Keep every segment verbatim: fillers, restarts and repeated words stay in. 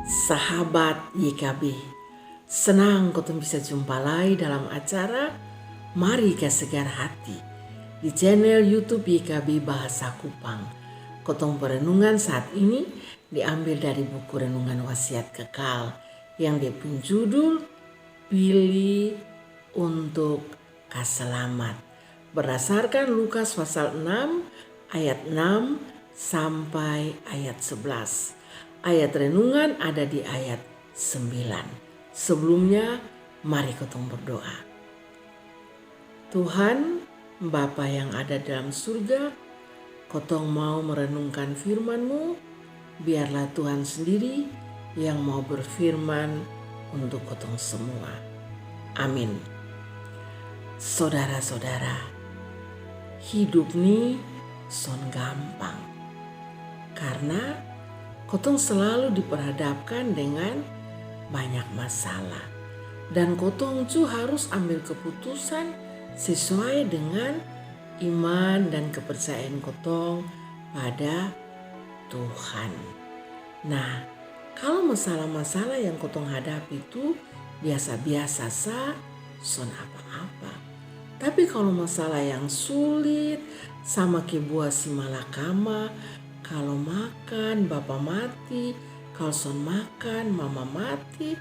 Sahabat Y K B, senang kotong bisa jumpa lai dalam acara Mari Kasagar Hati di channel YouTube Y K B Bahasa Kupang. Kotong perenungan saat ini diambil dari buku renungan Wasiat Kekal yang dia pun judul Pilih untuk Kasalamat, berdasarkan Lukas pasal enam ayat enam sampai ayat sebelas. Ayat renungan ada di ayat sembilan. Sebelumnya, mari kotong berdoa. Tuhan, Bapa yang ada dalam surga, kotong mau merenungkan firman-Mu. Biarlah Tuhan sendiri yang mau berfirman untuk kotong semua. Amin. Sodara-sodara, hidup ni son gampang. Karna kotong selalu diperhadapkan dengan banyak masalah. Dan kotong ju harus ambil keputusan sesuai dengan iman dan kepercayaan kotong pada Tuhan. Nah, kalo masalah-masalah yang kotong hadapi tu biasa-biasa sa, son apa-apa. Tapi kalo masalah yang sulit, sama ke bua si malakama, kalo makan bapa mati, kalo son makan mama mati,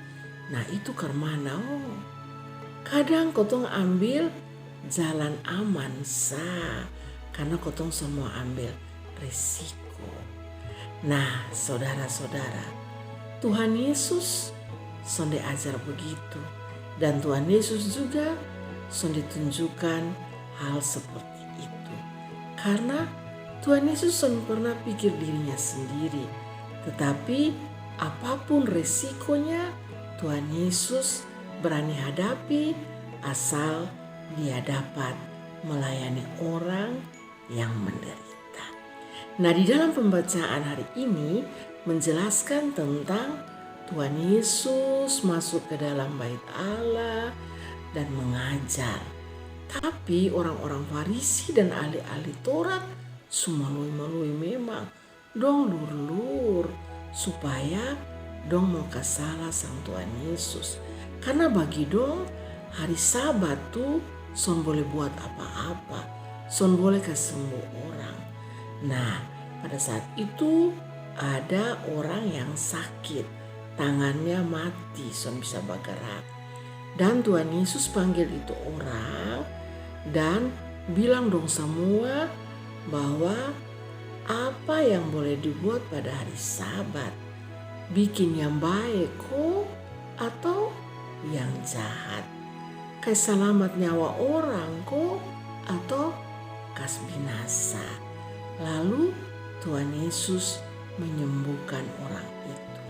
nah itu karmana o. Kadang kotong ambil jalan aman sa, karna kotong son mau ambil resiko. Nah, sodara-sodara, Tuhan Yesus sonde ajar begitu. Dan Tuhan Yesus juga sonde tunjukkan hal seperti itu. Karna Tuhan Yesus son pernah pikir dirinya sendiri. Tetapi apapun resikonya, Tuhan Yesus berani hadapi asal dia dapat melayani orang yang menderita. Nah, di dalam pembacaan hari ini menjelaskan tentang Tuhan Yesus masuk ke dalam bait Allah dan mengajar. Tapi orang-orang Farisi dan ahli-ahli Torat su malui-malui memang. Dong lur-lur supaya dong mau kasala sang Tuhan Yesus. Karna bagi dong, hari Sabat tu son bole buat apa-apa, son bole kas sembuh orang. Nah, pada saat itu ada orang yang sakit, tangannya mati, son bisa bagerak. Dan Tuhan Yesus panggil itu orang dan bilang dong samua bahwa apa yang boleh dibuat pada hari Sabat, bikin yang bae ko atau yang jahat, kas salamat nyawa orang ko atau kas binasa. Lalu Tuhan Yesus menyembuhkan orang itu.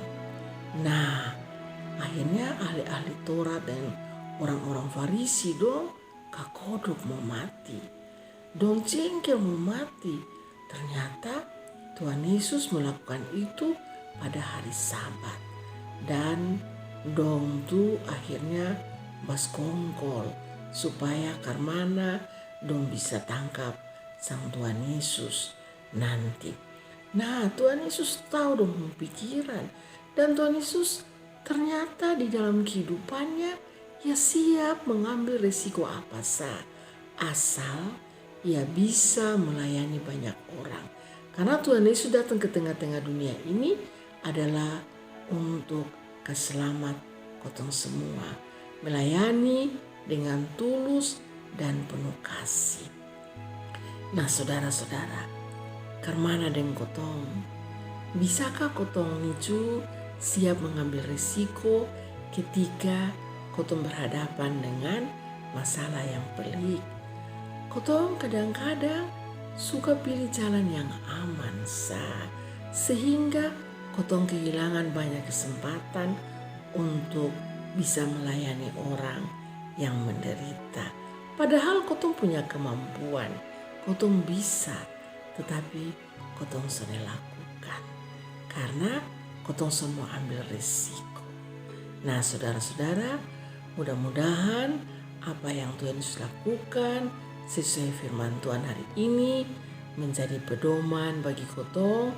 Nah, akhirnya ahli-ahli Torat dan orang-orang Farisi dong kakodok mau mati. Dong jengkel mau mati. Ternyata Tuhan Yesus melakukan itu pada hari Sabat. Dan dong tu akhirnya baskongkol supaya karmana dong bisa tangkap sang Tuhan Yesus nanti. Nah, Tuhan Yesus tau dong pung pikiran. Dan Tuhan Yesus ternyata di dalam kehidupannya, ia siap mengambil resiko apa sa, asal ia bisa melayani banyak orang. Karna Tuhan Yesus datang ke tengah-tengah dunia ini adalah untuk kas slamat kotong semua, melayani dengan tulus dan penuh kasih. Nah, sodara-sodara, karmana deng kotong? Bisaka kotong ni ju siap mengambil resiko ketika kotong berhadapan dengan masalah yang pelik? Kotong kadang-kadang suka pilih jalan yang aman sa, sehingga kotong kehilangan banyak kesempatan untuk bisa melayani orang yang menderita. Padahal kotong punya kemampuan, kotong bisa, tetapi kotong sonde lakukan karna kotong son mau ambil resiko. Nah, sodara-sodara, mudah-mudahan apa yang Tuhan Yesus lakukan sesuai firman Tuhan hari ini menjadi pedoman bagi kotong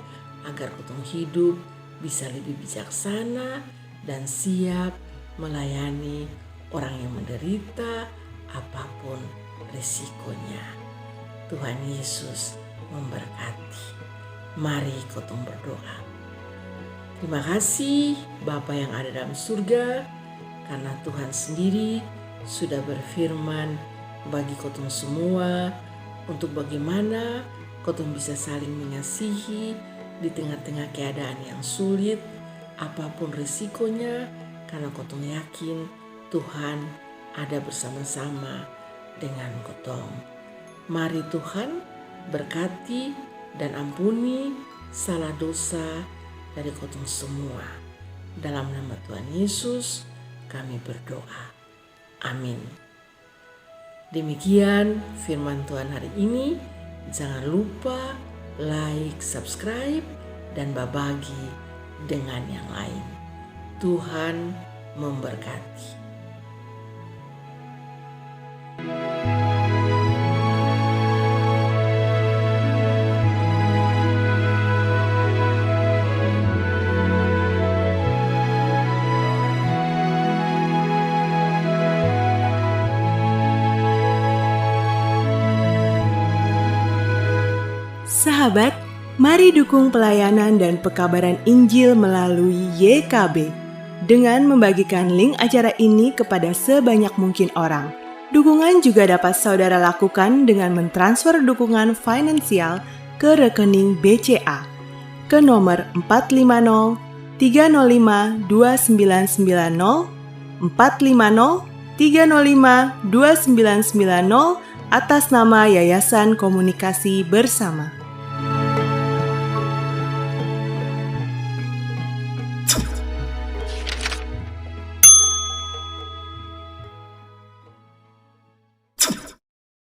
agar kotong hidup bisa lebih bijaksana dan siap melayani orang yang menderita, apapun resikonya. Tuhan Yesus memberkati. Mari kotong berdoa. Terima kasih Bapa yang ada dalam surga, karena Tuhan sendiri sudah berfirman bagi kotong semua untuk bagaimana kotong bisa saling mengasihi di tengah-tengah keadaan yang sulit, apapun risikonya, karena kotong yakin Tuhan ada bersama-sama dengan kotong. Mari Tuhan berkati dan ampuni salah dosa dari kotong semua. Dalam nama Tuhan Yesus kami berdoa. Amin. Demikian firman Tuhan hari ini. Jangan lupa like, subscribe, dan babagi dengan yang lain. Tuhan memberkati. Sahabat, mari dukung pelayanan dan pekabaran Injil melalui Y K B dengan membagikan link acara ini kepada sebanyak mungkin orang. Dukungan juga dapat saudara lakukan dengan mentransfer dukungan finansial ke rekening B C A ke nomor empat lima nol tiga nol lima dua sembilan sembilan nol, empat lima nol tiga nol lima dua sembilan sembilan nol, atas nama Yayasan Komunikasi Bersama.